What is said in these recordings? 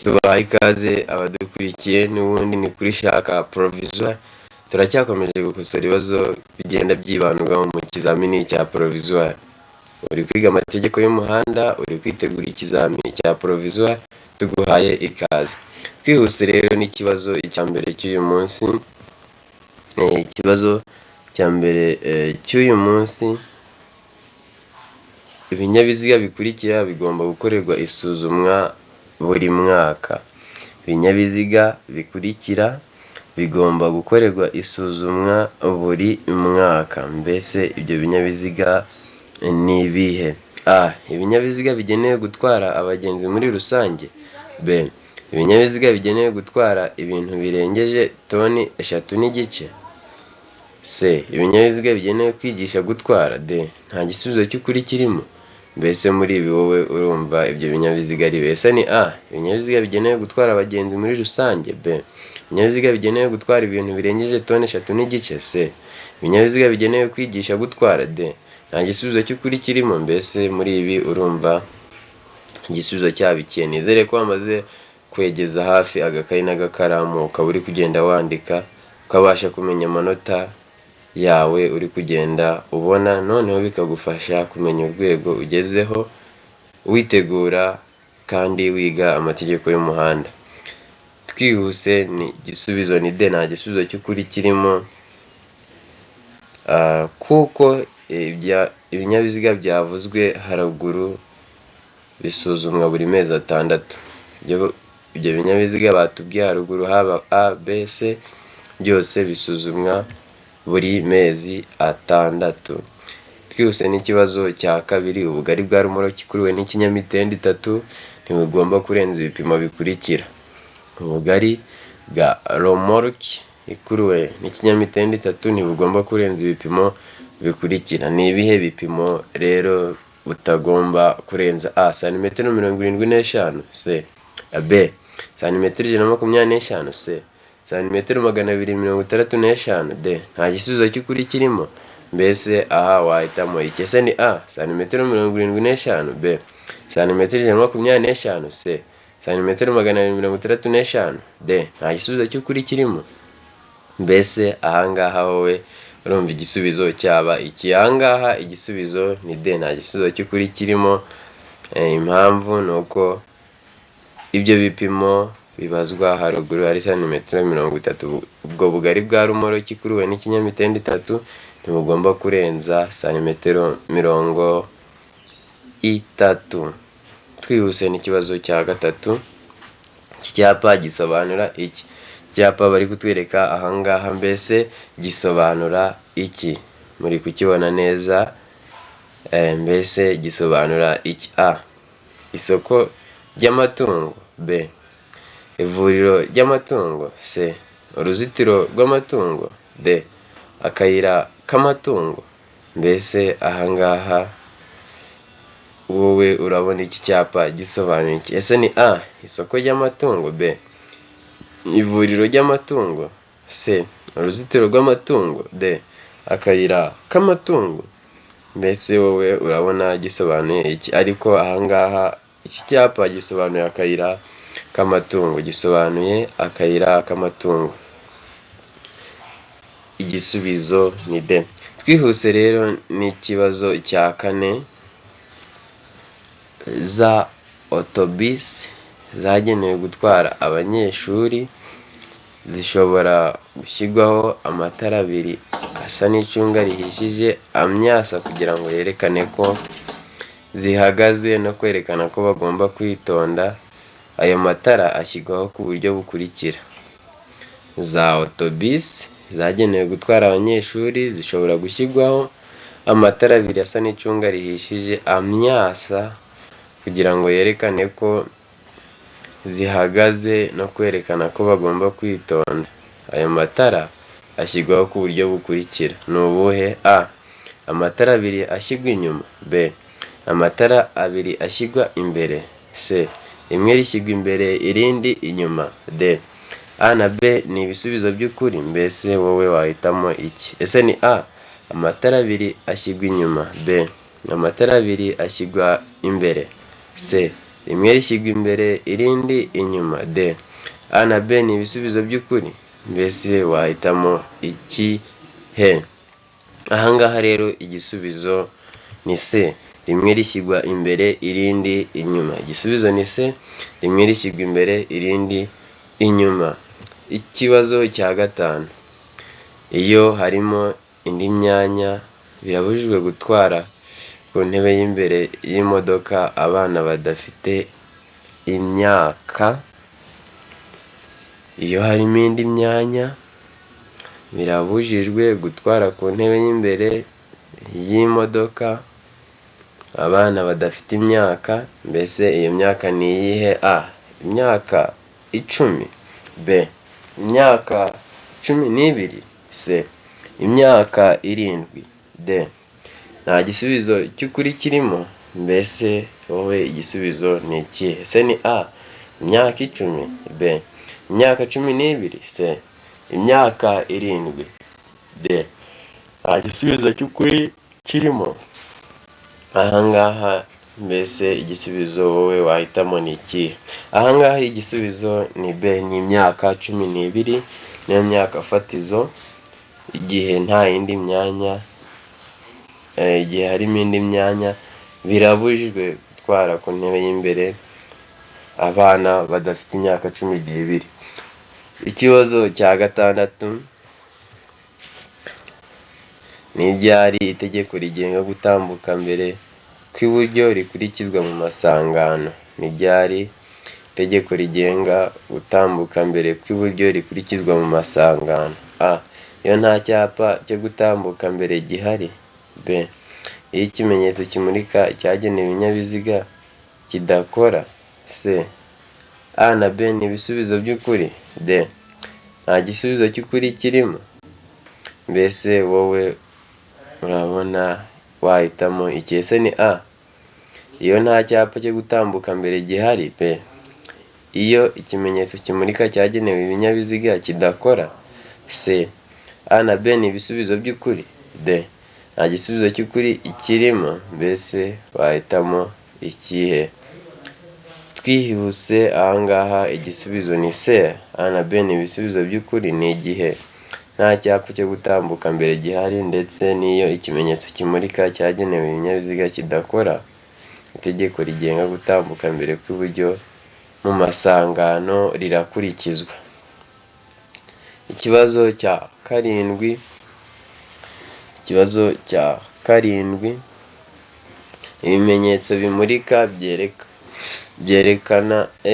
Tubahaye ikaze abadukurikiye, n'ubundi ni kuri Shaka Provisoire. Turacyakomeje gukosora ibibazo bigenda byibandwaho mu kizamini cya provisoire. Uri kwiga amategeko y'umuhanda, uri kwitegura ikizamini cya provisoire, tuguhaye ikaze. Twihuse rero n'ikibazo cya mbere cy'uyu munsi. Ikibazo cya mbere cy'uyu munsi: ibinyabiziga bikurikira bigomba gukorerwa isuzumwa buri mwaka. Ibinyabiziga bikurikira bigomba gukorerwa isuzumwa buri mwaka. Mbese ibyo binyabiziga ni ibihe? A, ibinyabiziga bigenewe gutwara abagenzi muri rusange. B, ibinyabiziga bigenewe gutwara ibintu birengeje toni 3.5. C, ibinyabiziga bigenewe kwigisha gutwara. D, nta gisubizo cy'ukuri kirimo. Mbese muri ibi wowe urumva ibyo binyabiziga ari ibihe? Ese ni A, ibinyabiziga bigenewe gutwara abagenzi muri rusange? B, ibinyabiziga bigenewe gutwara ibintu birengeje toni 3.5? C, ibinyabiziga bigenewe kwigisha gutwara? D, nta gisubizo cy'ukuri kirimo. Mbese muri ibi urumva igisubizo cyaba ikihe? Nizere ko wamaze kwegeza hafi agakayi n'agakaramu, ukaba uri kugenda wandika, ukabasha kumenya amanota yawe uri kugenda ubona, noneho bikagufasha kumenya urwego ugezeho witegura kandi wiga amategeko y'umuhanda. Twihuse, ni igisubizo ni D, nta gisubizo cy'ukuri kirimo, kuko ibinyabiziga byavuzwe haruguru bisuzumwa buri mezi 6. Ibyo binyabiziga batubwiye haruguru, haba A, B, C, byose bisuzumwa buri mezi 6. Twihuse n'ikibazo cya kabiri: ubugari bwa rumoroki ikuruwe n'ikinyamitende itatu ntibugomba kurenza ibipimo bikurikira. Ubugari bwa romoroki ikuruwe n'ikinyamitende itatu ntibugomba kurenza ibipimo bikurikira. Ni ibihe bipimo rero butagomba kurenza? A, santimetero 75. C, B, santimetero 125. C, santimetero 265. D, nta gisubizo cy'ukuri kirimo. Mbese aha wahitamo iki? Ese ni A, santimetero 75? B, santimetero 125? C, santimetero 265? D, nta gisubizo cy'ukuri kirimo. Mbese ahangaha wowe urumva igisubizo cyaba iki? Ahangaha igisubizo ni D, nta gisubizo cy'ukuri kirimo. Impamvu ni uko ibyo bipimo bibazwa haruguru ari santimetero 30. Ubwo bugari bwa rumoroki ikuruwe n'ikinyamitende itatu ntibugomba kurenza santimetero 30. Twihuse n'ikibazo cya gatatu: iki cyapa gisobanura iki? Icyapa bari kutwereka ahangaha mbese gisobanura iki? Muri kukibona neza? Mbese gisobanura iki? A, isoko ry'amatungo. B, ivuriro ry'amatungo. C, uruzitiro rw'amatungo. D, akayira k'amatungo. Mbese ahangaha wowe urabona iki cyapa gisobanuye iki? Ese ni A, isoko ry'amatungo? B, ivuriro ry'amatungo? C, uruzitiro rw'amatungo? D, akayira k'amatungo? Mbese wowe urabona gisobanuye iki? Ariko ahangaha iki cyapa gisobanuye akayira k'amatungo, gisobanuye akayira k'amatungo. Igisubizo ni D. Twihuse rero n'ikibazo cya kane: za otobisi zagenewe gutwara abanyeshuri zishobora gushyirwaho amatara abiri asa n'icunga rihishije amyasa kugira ngo yerekane ko zihagaze no kwerekana ko bagomba kwitonda. Ayo matara ashyirwaho ku buryo bukurikira: za otobisi zagenewe gutwara abanyeshuri zishobora gushyirwaho amatara abiri asa n'icunga rihishije amyasa kugira ngo yerekane ko zihagaze no kwerekana ko bagomba kwitonda. Ayo matara ashyirwaho ku buryo bukurikira. Ni ubuhe? A, amatara abiri ashyirwa inyuma. B, amatara abiri ashyirwa imbere. C, rimwe rishyirwa imbere irindi inyuma. D, A na B ni ibisubizo by'ukuri. Mbese wowe wahitamo iki? Ese ni A, amatara abiri ashyirwa inyuma? B, amatara abiri ashyirwa imbere? C, Rimwe rishyirwa imbere irindi inyuma. D. A na B ni ibisubizo by'ukuri. Mbese wahitamo ikihe? Aha ngaha rero igisubizo ni C. Rimwe rishyirwa imbere irindi inyuma. Igisubizo ni C. Rimwe rishyirwa imbere irindi inyuma. Ikibazo cya gatanu, iyo harimo indi myanya birabujijwe gutwara ku ntebe y'imbere y'imodoka abana badafite imyaka. Iyo harimo indi myanya birabujijwe gutwara ku ntebe y'imbere y'imodoka abana badafite imyaka. Mbese iyo myaka ni iyihe? A. Imyaka 10. B. Imyaka 12. C. Imyaka 7. D. Nta gisubizo cy'ukuri kirimo. Mbese wowe igisubizo ni ikihe? Ese ni A. Imyaka 10. B. Imyaka 12. C. Imyaka 7. D. Nta gisubizo cy'ukuri kirimo. Aha ngaha mbese igisubizo wowe wahitamo ni ikihe? Aha ngaha igisubizo ni B, ni imyaka 12, niyo myaka fatizo igihe nta yindi myanya, igihe harimo indi myanya birabujijwe gutwara ku ntebe y'imbere abana badafite imyaka 12. Ikibazo cya gatandatu, ni ryari itegeko rigenga gutambuka mbere kw'iburyo rikurikizwa mu masangano? Ni ryari itegeko rigenga gutambuka mbere kw'iburyo rikurikizwa mu masangano? A. Iyo nta cyapa cyo gutambuka mbere gihari. B. Iyo ikimenyetso kimurika cyagenewe ibinyabiziga kidakora. C. A na B ni ibisubizo by'ukuri. D. Nta gisubizo cy'ukuri kirimo. Mbese wowe urabona wahitamo iki? Ese ni A. Iyo nta cyapa cyo gutambuka mbere gihari. B. Iyo ikimenyetso kimurika cyagenewe ibinyabiziga kidakora. C. A na B ni ibisubizo by'ukuri. D. Nta gisubizo cy'ukuri kirimo. Mbese wahitamo ikihe? Twihuse aha ngaha igisubizo ni C. A na B ni ibisubizo by'ukuri. Ni igihe nta cyapa cyo gutambuka mbere gihari ndetse n'iyo ikimenyetso kimurika cyagenewe ibinyabiziga kidakora. Itegeko rigenga gutambuka mbere kw'iburyo mu masangano rirakurikizwa. Ikibazo cya karindwi, ikibazo cya karindwi, ibimenyetso bimurika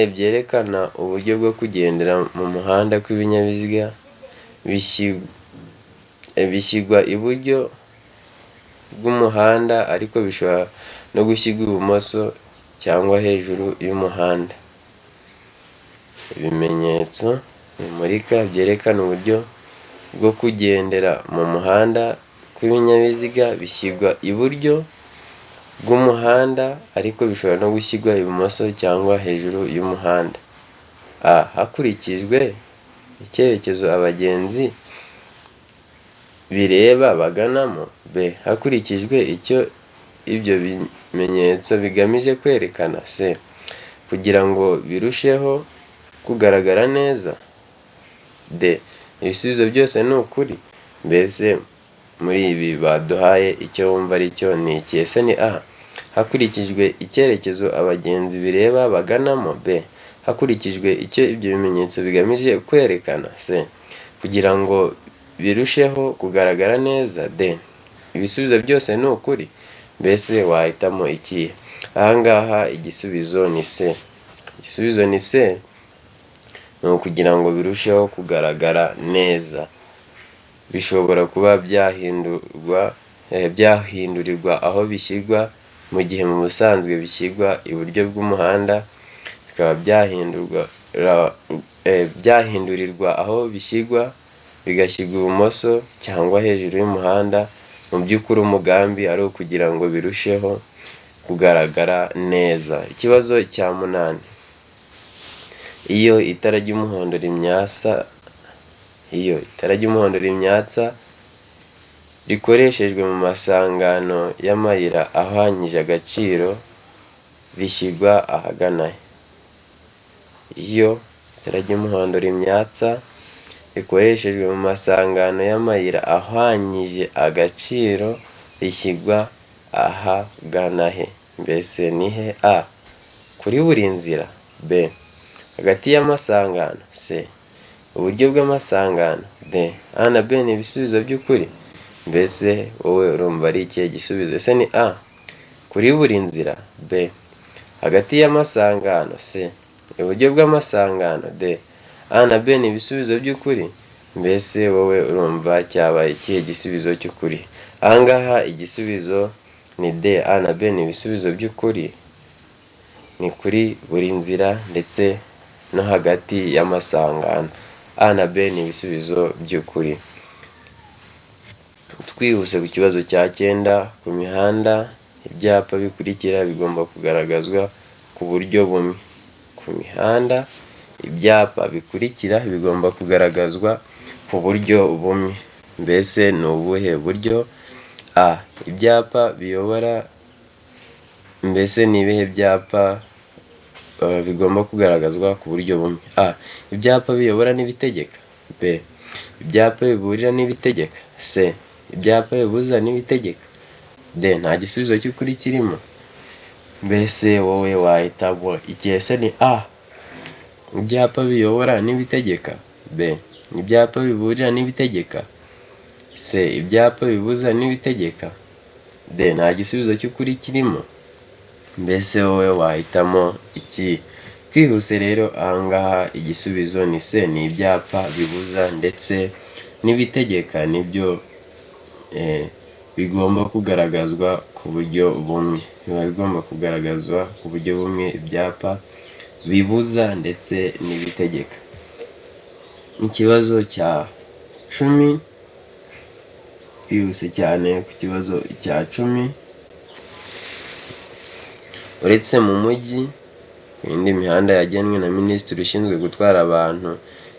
byerekana uburyo bwo kugendera mu muhanda kw'ibinyabiziga bishyirwa iburyo bw'umuhanda ariko bishobora no gushyirwa ibumoso cyangwa hejuru y'umuhanda. Ibimenyetso bimurika byerekana uburyo bwo kugendera mu muhanda kw'ibinyabiziga bishyirwa iburyo bw'umuhanda ariko bishobora no gushyirwa ibumoso cyangwa hejuru y'umuhanda. A. Hakurikijwe icyerekezo abagenzi bireba baganamo. B. Hakurikijwe icyo ibyo bimenyetso bigamije kwerekana. C. Kugira ngo birusheho kugaragara neza. D. Ibisubizo byose ni ukuri. Mbese muri ibi baduhaye icyo wumva ari cyo ni iki? Ese ni A. Hakurikijwe icyerekezo abagenzi bireba baganamo. B. Hakurikijwe icyo ibyo bimenyetso bigamije kwerekana. C. Kugira ngo birusheho kugaragara neza. D. Ibisubizo byose ni ukuri. Mbese wahitamo ikihe? Aha ngaha igisubizo ni C. Igisubizo ni C, ni ukugira ngo birusheho kugaragara neza. Bishobora kuba byahindurirwa aho bishyirwa mu gihe mu busanzwe bishyirwa iburyo bw'umuhanda, bikaba byahindurirwa aho bishyirwa bigashyirwa ibumoso cyangwa hejuru y'umuhanda. Mu by'ukuri umugambi ari ukugira ngo birusheho kugaragara neza. Ikibazo cya munani, iyo itara ry'umuhondo rimyatsa, iyo itara ry'umuhondo rimyatsa rikoreshejwe mu masangano y'amayira ahwanyije agaciro, rishyirwa ahagana he? Iyo itara ry'umuhondo rimyatsa rikoreshejwe mu masangano y'amayira ahwanyije agaciro rishyirwa ahagana he? Mbese ni he? A. Kuri buri nzira. B. Hagati y'amasangano. C. Uburyo bw'amasangano. D. A na B ni ibisubizo by'ukuri. Mbese wowe urumva ari ikihe gisubizo? Ese ni A. Kuri buri nzira. B. Hagati y'amasangano. C. Iburyo bw'amasangano. D. A na B ni ibisubizo by'ukuri. Mbese wowe urumva cyabaye ikihe gisubizo cy'ukuri? Aha ngaha igisubizo ni D. A na B ni ibisubizo by'ukuri, ni kuri buri nzira ndetse no hagati y'amasangano. A na B ni ibisubizo by'ukuri. Twihuse ku kibazo cya 9, ku mihanda ibyapa bikurikira bigomba kugaragazwa ku buryo bumwe. Ku mihanda ibyapa bikurikira bigomba kugaragazwa ku buryo bumwe. Mbese ni ubuhe buryo? A. Ibyapa biyobora, mbese ni ibihe byapa bigomba kugaragazwa ku buryo bumwe? A. Ibyapa biyobora n'ibitegeka. B. Ibyapa biburira n'ibitegeka. C. Ibyapa bibuza n'ibitegeka. D. Nta gisubizo cy'ukuri kirimo. Mbese wowe wahitamo iki? Ese ni A. Ibyapa biyobora n'ibitegeka. B. Ibyapa biburira n'ibitegeka. C. Ibyapa bibuza n'ibitegeka. D. Nta gisubizo cy'ukuri kirimo. Mbese wowe wahitamo iki? Twihuse rero aha ngaha igisubizo ni C. Ni ibyapa bibuza ndetse n'ibitegeka nibyo bigomba kugaragazwa ku buryo bumwe. Biba bigomba kugaragazwa ku buryo bumwe, ibyapa bibuza ndetse n'ibitegeka. Ikibazo cya 10, twihuse cyane ku kibazo cya 10. Uretse mu mujyi, ku yindi mihanda yagenwe na Minisitiri ushinzwe gutwara abantu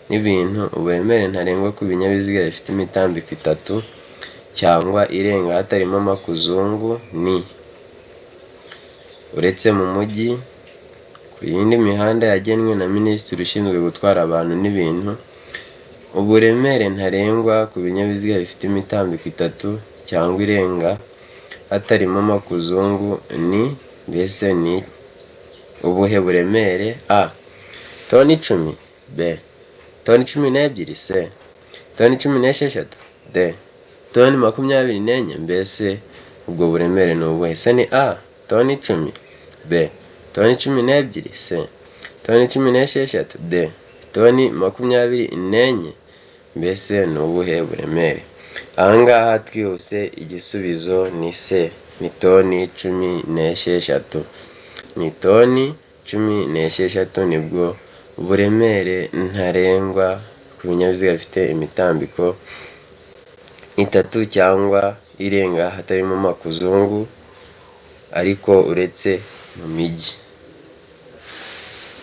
n'ibintu, uburemere ntarengwa ku binyabiziga bifite imitambiko 3 cyangwa irenga hatarimo amakuzungu ni. Uretse mu mujyi, ku yindi mihanda yagenwe na Minisitiri ushinzwe gutwara abantu n'ibintu, uburemere ntarengwa ku binyabiziga bifite imitambiko 3 cyangwa irenga hatarimo amakuzungu ni. Mbese ni ubuhe buremere? A. Toni 10. B. Toni 12. C. Toni 16. D. Toni 24. Mbese ubwo buremere ni ubuhe? Se ni A. Toni 10. B. Toni 12. C. Toni 16. D. Toni 24. Mbese ni ubuhe buremere? Aha ngaha twihuse igisubizo ni C. Ni toni 16. Ni toni 16 nibwo buremere ntarengwa ku binyabiziga bifite imitambiko 3 cyangwa irenga hatarimo amakuzungu, ariko uretse mu mijyi.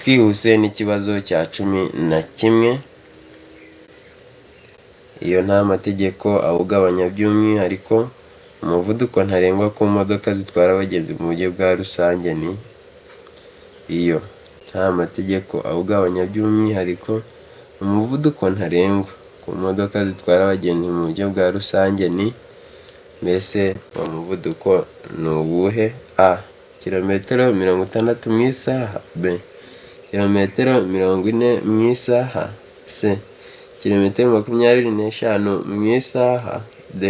Twihuse n'ikibazo cya 11. Iyo nta mategeko awugabanya by'umwihariko, umuvuduko ntarengwa ku modoka zitwara abagenzi mu buryo bwa rusange ni. Iyo nta mategeko awugabanya by'umwihariko, umuvuduko ntarengwa ku modoka zitwara abagenzi mu buryo bwa rusange ni. Mbese uwo muvuduko ni uwuhe? A. Kilometero 60 mu isaha. B. Kilometero 40 mu isaha. C. Kilometero 25 mu isaha. D.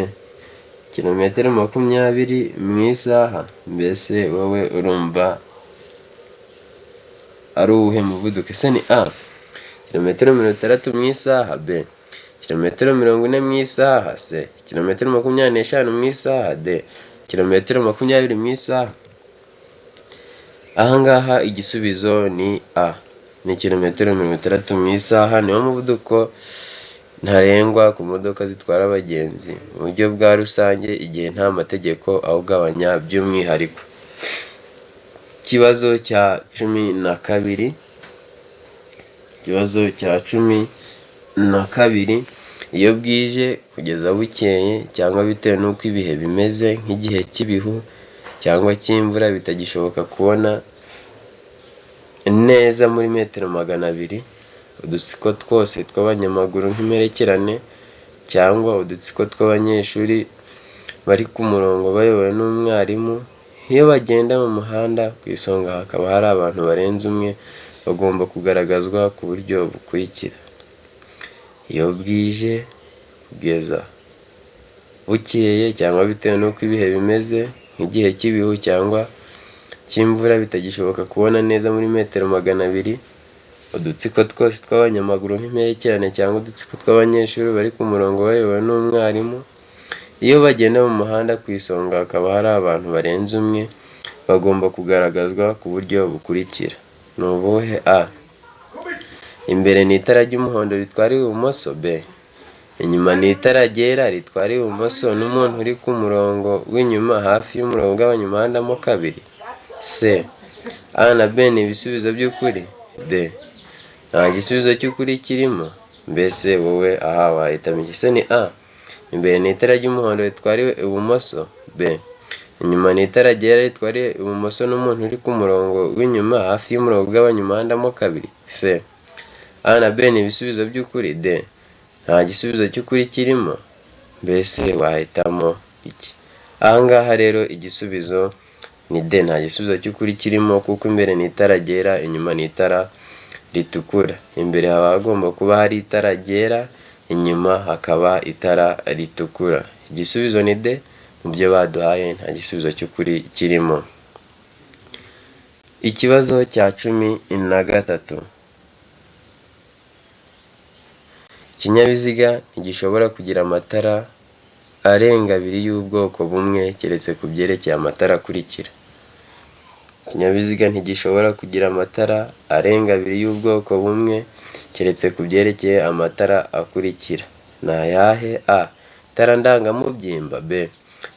Kilometero 20 mu isaha. Mbese wowe urumva ari uwuhe muvuduko? Ese ni A. Kilometero 60 mu isaha. B. Kilometero 40 mu isaha. C. Kilometero 25 mu isaha. D. Kilometero 20 mu isaha. Aha ngaha igisubizo ni A. Ni kilometero 60 mu isaha, niwo muvuduko ntarengwa ku modoka zitwara abagenzi mu buryo bwa rusange igihe nta mategeko awugabanya by'umwihariko. Ikibazo cya 12. Ikibazo cya 12. Iyo bwije kugeza bukeye cyangwa bitewe n'uko ibihe bimeze nk'igihe cy'ibihu cyangwa cy'imvura bitagishoboka kubona neza muri metero 200, udutsiko twose tw'abanyamaguru nk'imperekerane cyangwa udutsiko tw'abanyeshuri bari ku murongo bayobowe n'umwarimu, iyo bagenda mu muhanda ku isonga hakaba hari abantu barenze umwe, bagomba kugaragazwa ku buryo bukurikira: iyo bwije kugeza bukeye cyangwa bitewe n'uko ibihe bimeze, nk'igihe cy'ibihu cyangwa cy'imvura bitagishoboka kubona neza muri metero 200, udutsiko twose tw'abanyamaguru nk'imperekerane cyangwa udutsiko tw'abanyeshuri bari ku murongo bayobowe n'umwarimu, iyo bagenda mu muhanda ku isonga hakaba hari abantu barenze umwe, bagomba kugaragazwa ku buryo bukurikira. Ni ubuhe? A. Imbere ni itara ry'umuhondo ritwara ibumoso. B. Inyuma ni itara ryera ritwara ibumoso n'umuntu uri ku murongo w'inyuma hafi y'umurongo ugabanya umuhanda mo kabiri. C. A na B ni ibisubizo by'ukuri. D. Nta gisubizo cy'ukuri kirimo. Mbese wowe aha wahitamo iki? Se ni A. Imbere ni itara ry'umuhondo ritwara ibumoso. B. Inyuma ni itara ryera ritwara ibumoso n'umuntu uri ku murongo w'inyuma hafi y'umurongo ugabanya umuhanda mo kabiri. C. A na B ni ibisubizo by'ukuri. D. Nta gisubizo cy'ukuri kirimo. Mbese wahitamo iki? Aha ngaha rero igisubizo ni D, nta gisubizo cy'ukuri kirimo kuko imbere ni itara ryera, inyuma ni itara ritukura. Imbere haba hagomba kuba hari itara ryera, inyuma hakaba itara ritukura. Igisubizo ni D, mu byo baduhaye nta gisubizo cy'ukuri kirimo. Ikibazo cya 13. Ikinyabiziga ntigishobora kugira amatara arenga abiri y'ubwoko bumwe keretse ku byerekeye amatara akurikira. Ikinyabiziga ntigishobora kugira amatara arenga abiri y'ubwoko bumwe keretse ku byerekeye amatara akurikira. Ni ayahe? A. Itara ndangamubyimba. B.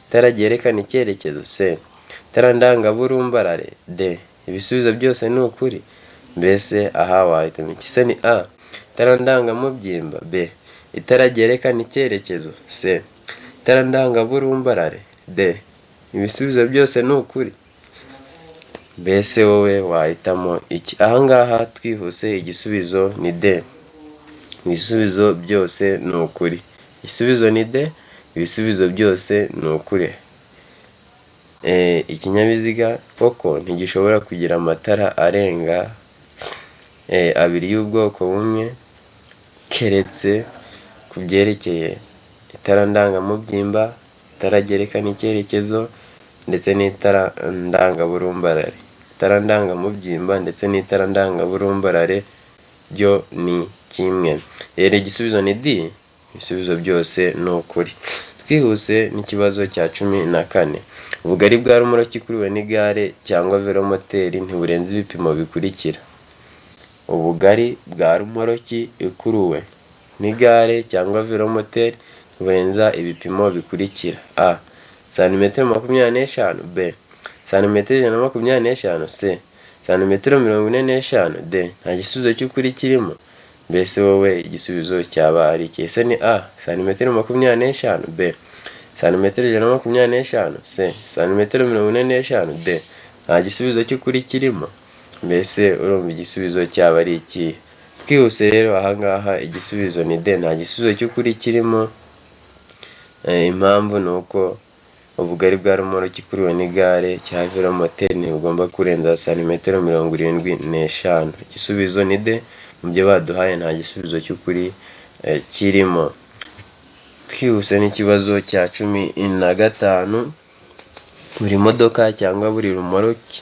Itara ryerekana icyerekezo. C. Itara ndangaburumbarare. D. Ibisubizo byose ni ukuri. Mbese aha wahitamo iki? Se ni A. Itara ndangamubyimba. B. Itara ryerekana icyerekezo. C. Itara ndangaburumbarare. D. Ibisubizo byose ni ukuri. Mbese wowe wahitamo iki? Aha ngaha twihuse igisubizo ni D. Ibisubizo byose ni ukuri. Igisubizo ni D, ibisubizo byose ni ukuri. Ikinyabiziga koko ntigishobora kugira amatara arenga abiri y'ubwoko bumwe keretse ku byerekeye itara ndangamubyimba, itara ryerekana icyerekezo ndetse n'itara ndangaburumbarare. Itara ndangamubyimba ndetse n'itara ndangaburumbarare byo ni kimwe. Rero igisubizo ni D, ibisubizo byose ni ukuri. Twihuse n'ikibazo cya 14. Ubugari bwa rumoroki ikuruwe n'igare cyangwa velomoteri ntiburenze ibipimo bikurikira. Ubugari bwa rumoroki ikuruwe n'igare cyangwa velomoteri ntiburenza ibipimo bikurikira: A. Santimetero 25. B. Santimetero 125. C. Santimetero 45. D. Nta gisubizo cy'ukuri kirimo. Mbese wowe igisubizo cyaba ari iki? Ese ni A. Santimetero 25. B. Santimetero 125. C. Santimetero 45. D. Nta gisubizo cy'ukuri kirimo. Mbese urumva igisubizo cyaba ari iki? Twihuse rero aha ngaha igisubizo ni D, nta gisubizo cy'ukuri kirimo. Impamvu ni uko ubugari bwa rumoroki ikuruwe n'igare cya velomoteri ntibugomba kurenza santimetero 75. Igisubizo ni D, mu byo baduhaye nta gisubizo cy'ukuri kirimo. Twihuse n'ikibazo cya 15. Buri modoka cyangwa buri rumoroki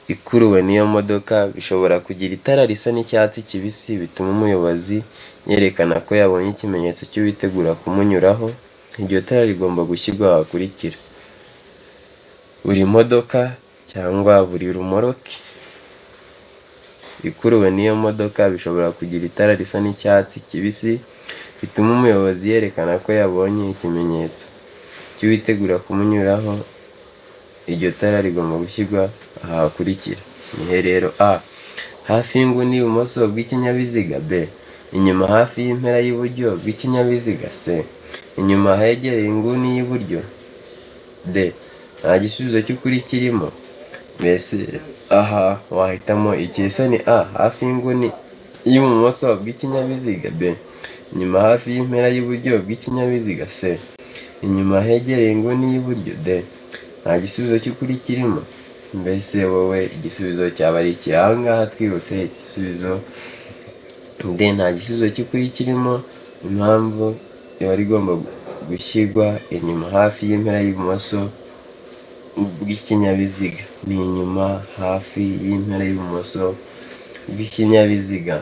ikuruwe n'iyo modoka bishobora kugira itara risa n'icyatsi kibisi bituma umuyobozi yerekana ko yabonye ikimenyetso cy'uwitegura kumunyuraho. Iryo tara rigomba gushyirwa ahakurikira: buri modoka cyangwa buri rumoroki ikuruwe n'iyo modoka bishobora kugira itara risa n'icyatsi kibisi bituma umuyobozi yerekana ko yabonye ikimenyetso cy'uwitegura kumunyuraho. Iryo tara rigomba gushyirwa aha hakurikira. Nihe rero? A. Hafi y'inguni y'ibumoso bw'ikinyabiziga. B. Inyuma hafi y'impera y'iburyo bw'ikinyabiziga. C. Inyuma hegereye inguni y'iburyo. D. Nta gisubizo cy'ukuri kirimo. Mbese aha wahitamo iki? Ese ni A hafi y'inguni y'ibumoso bw'ikinyabiziga, B inyuma hafi y'impera y'iburyo bw'ikinyabiziga, C inyuma hegereye inguni y'iburyo, D nta gisubizo cy'ukuri kirimo. Mbese wowe igisubizo cyaba ari iki? Aha ngaha twihuse igisubizo D, nta gisubizo cy'ukuri kirimo. Impamvu iba igomba gushyirwa inyuma hafi y'impera y'ibumoso bw'ikinyabiziga, ni inyuma hafi y'impera y'ibumoso bw'ikinyabiziga.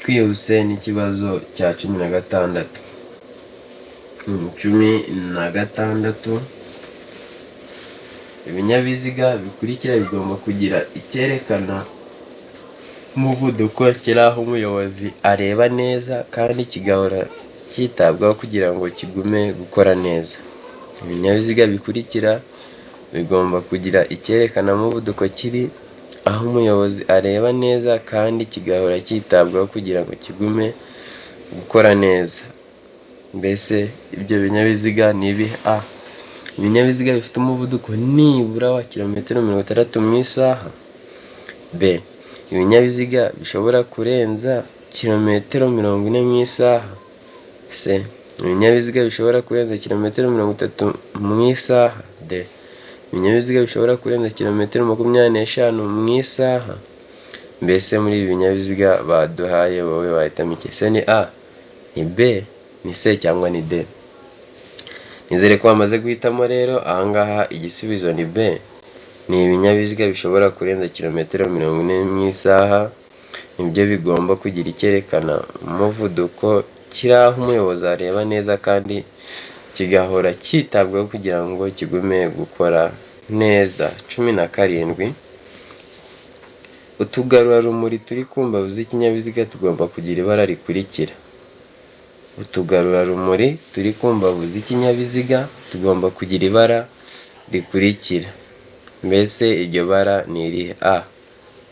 Twihuse n'ikibazo cya 16. 16, ibinyabiziga bikurikira bigomba kugira icyerekana umuvuduko kiri aho umuyobozi areba neza kandi kigahora cyitabwaho kugira ngo kigume gukora neza. Ibinyabiziga bikurikira bigomba kugira icyerekana umuvuduko kiri aho umuyobozi areba neza kandi kigahora cyitabwaho kugira ngo kigume gukora neza. Mbese ibyo binyabiziga ni ibihe? A ibinyabiziga bifite umuvuduko nibura wa kilometero 60 mu isaha, B ibinyabiziga bishobora kurenza kilometero 40 mu isaha, C ibinyabiziga bishobora kurenza kilometero 30 mu isaha, D ibinyabiziga bishobora kurenza kilometero 25 mu isaha. Mbese muri ibi binyabiziga baduhaye wowe wahitamo iki? Ese ni A, ni B, ni C cyangwa ni D? Nizere ko wamaze guhitamo rero. Aha ngaha igisubizo ni B, ni ibinyabiziga bishobora kurenza kilometero 40 mu isaha, nibyo bigomba kugira icyerekana umuvuduko kiri aho umuyobozi areba neza kandi kigahora cyitabwaho kugira ngo kigume gukora neza. 17, utugarurarumuri turi ku mbavu z'ikinyabiziga tugomba kugira ibara rikurikira. Utugarurarumuri turi ku mbavu z'ikinyabiziga tugomba kugira ibara rikurikira. Mbese iryo bara ni irihe? A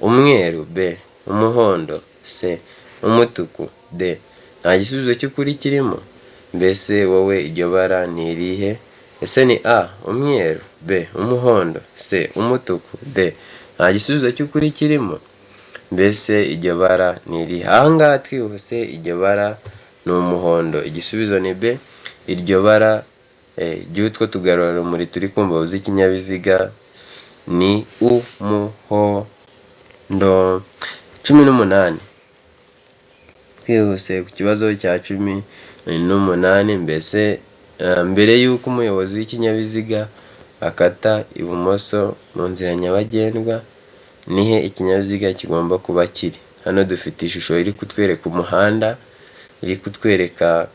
umweru, B umuhondo, C umutuku, D nta gisubizo cy'ukuri kirimo. Mbese wowe iryo bara ni irihe? Ese ni A umweru, B umuhondo, C umutuku, D nta gisubizo cy'ukuri kirimo. Mbese iryo bara ni irihe? Aha ngaha twihuse iryo bara ni umuhondo, igisubizo ni B. Iryo bara ry'utwo tugarurarumuri turi ku mbavu z'ikinyabiziga ni umuhondo. 18, twihuse ku kibazo cya 18. Mbese mbere y'uko umuyobozi w'ikinyabiziga akata ibumoso mu nzira nyabagendwa, nihe ikinyabiziga kigomba kuba kiri? Hano dufite ishusho iri kutwereka umuhanda, iri kutwereka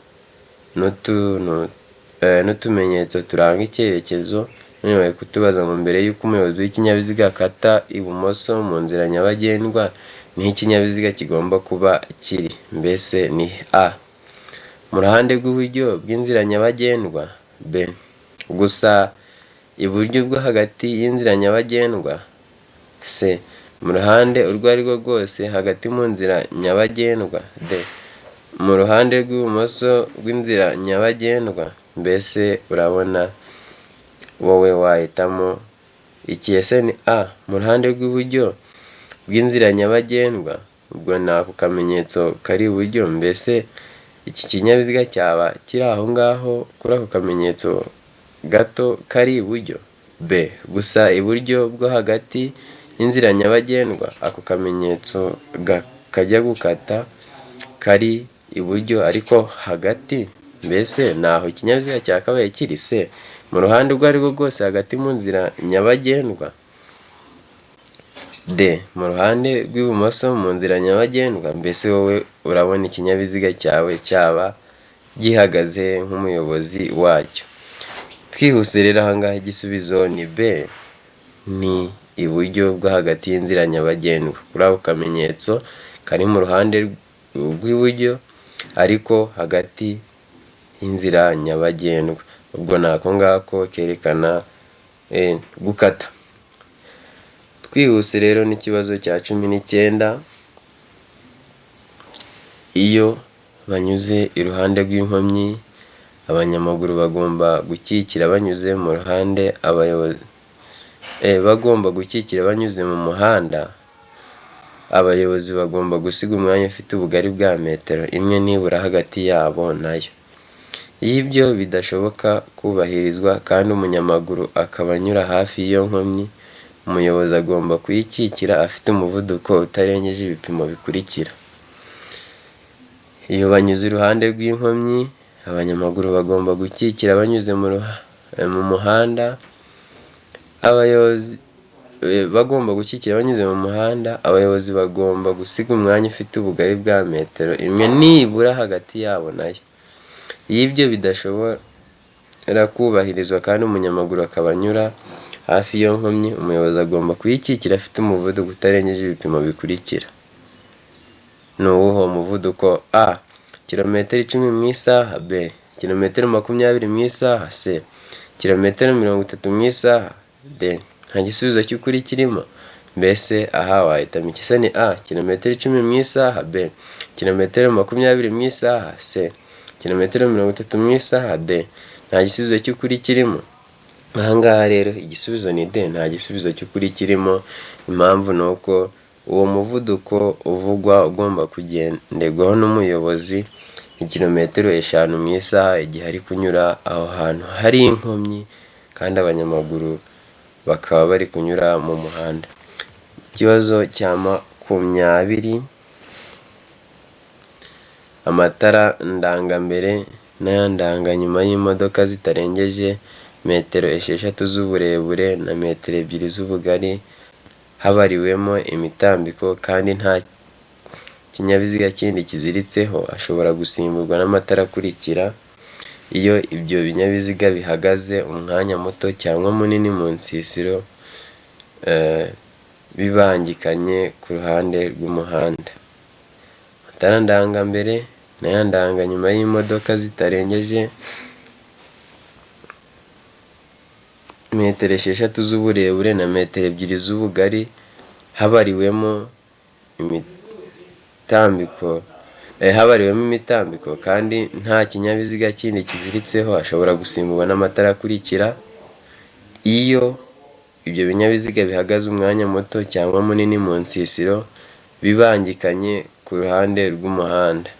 n'utumenyetso turanga icyerekezo. None bari kutubaza ngo mbere y'uko umuyobozi w'ikinyabiziga akata ibumoso mu nzira nyabagendwa, niho ikinyabiziga kigomba kuba kiri. Mbese ni A mu ruhande rw'iburyo bw'inzira nyabagendwa, B gusa iburyo bwo hagati y'inzira nyabagendwa, C mu ruhande urwo ari rwo rwose hagati mu nzira nyabagendwa, D mu ruhande rw'ibumoso bw'inzira nyabagendwa. Mbese urabona wowe wahitamo iki? Ese ni A mu ruhande rw'iburyo bw'inzira nyabagendwa, ubwo ni ako kamenyetso kari iburyo. Mbese iki kinyabiziga cyaba kiri aho ngaho kuri ako kamenyetso gato kari iburyo? B gusa iburyo bwo hagati y'inzira nyabagendwa, ako kamenyetso kajya gukata kari iburyo ariko hagati, mbese ni aho ikinyabiziga cyakabaye kiri? C mu ruhande urwo ari rwo rwose hagati mu nzira nyabagendwa, D mu ruhande rw'ibumoso mu nzira nyabagendwa. Mbese wowe urabona ikinyabiziga cyawe cyaba gihagaze nk'umuyobozi wacyo? Twihuse rero aha ngaha igisubizo ni B, ni iburyo bwo hagati y'inzira nyabagendwa, kuri ako kamenyetso kari mu ruhande rw'iburyo ariko hagati y'inzira nyabagendwa, ubwo ni ako ngako kerekana gukata. Twihuse rero n'ikibazo cya 19, iyo banyuze iruhande rw'inkomyi abanyamaguru bagomba gukikira banyuze mu ruhande Bagomba gukikira banyuze mu muhanda, abayobozi bagomba gusiga umwanya ufite ubugari bwa metero imwe nibura hagati yabo nayo. Iyo ibyo bidashoboka kubahirizwa kandi umunyamaguru akaba anyura hafi y'iyo nkomyi, umuyobozi agomba kuyikikira afite umuvuduko utarengeje ibipimo bikurikira. Iyo banyuze iruhande rw'inkomyi, abanyamaguru bagomba gukikira banyuze mu muhanda, abayobozi bagomba gukikira banyuze mu muhanda, abayobozi bagomba gusiga umwanya ufite ubugari bwa metero imwe nibura hagati yabo nayo. Iyo ibyo bidashobora kubahirizwa kandi umunyamaguru akaba anyura hafi y'iyo nkomyi, umuyobozi agomba kuyikikira afite umuvuduko utarengeje ibipimo bikurikira. Ni uwuhe muvuduko? A. Kilometero 10 mu isaha, B. Kilometero 20 mu isaha, C. Kilometero 30 mu isaha, D. Nta gisubizo cy'ukuri kirimo. Mbese aha wahitamo iki? Ese ni A. Kilometero 10 mu isaha, B. Kilometero 20 mu isaha, C. Kilometero 30 mu isaha, D. Nta gisubizo cy'ukuri kirimo. Aha ngaha rero igisubizo ni D, nta gisubizo cy'ukuri kirimo. Impamvu ni uko uwo muvuduko uvugwa ugomba kugenderwaho n'umuyobozi ni kilometero 5 mu isaha igihe ari kunyura aho hantu hari inkomyi kandi abanyamaguru bakaba bari kunyura mu muhanda. Ikibazo cya 20, amatara ndangambere n'ayandanganyuma y'imodoka zitarengeje metero 6 z'uburebure na metero 2 z'ubugari, habariwemo imitambiko kandi nta kinyabiziga kindi kiziritseho, ashobora gusimburwa n'amatara akurikira. Iyo ibyo binyabiziga bihagaze umwanya muto cyangwa munini mu nsisiro bibangikanye ku ruhande rw'umuhanda. Amatara ndangambere n'ayandanganyuma y'imodoka zitarengeje metero 6 z'uburebure na metero 2 z'ubugari, habariwemo imitambiko kandi nta kinyabiziga kindi kiziritseho, ashobora gusimburwa n'amatara akurikira. Iyo ibyo binyabiziga bihagaze umwanya muto cyangwa munini mu nsisiro bibangikanye ku ruhande rw'umuhanda.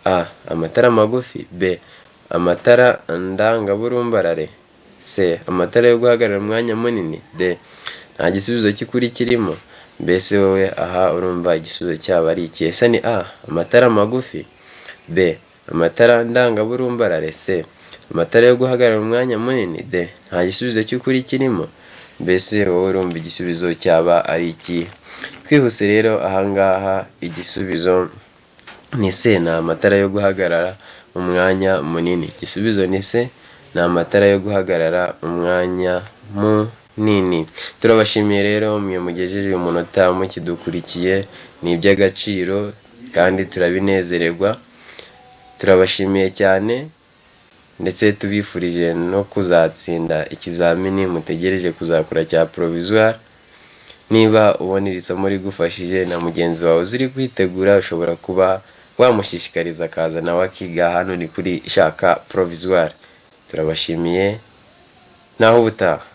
A. Amatara magufi, B. Amatara ndangaburumbarare, C. Amatara yo guhagarara umwanya munini, D. Nta gisubizo cy'ukuri kirimo. Mbese wowe aha urumva igisubizo cyaba ari iki? Ese ni A. Amatara magufi, B. Amatara ndangaburumbarare, C. Amatara yo guhagarara umwanya munini, D. Nta gisubizo cy'ukuri kirimo. Mbese wowe urumva igisubizo cyaba ari iki? Twihuse rero aha ngaha igisubizo ni C, ni amatara yo guhagarara umwanya munini. Igisubizo ni C, ni amatara yo guhagarara umwanya munini. Turabashimiye rero mwe mugejeje uyu munota mukidukurikiye, ni iby'agaciro kandi turabinezererwa. Turabashimiye cyane ndetse tubifurije no kuzatsinda ikizamini mutegereje kuzakora cya provisoire. Niba ubona iri somo rigufashije na mugenzi wawe uzi uri kwitegura, ushobora kuba wamushishikariza akaza nawe akiga. Hano ni kuri Shaka Provisoire. Turabashimiye, naho ubutaha.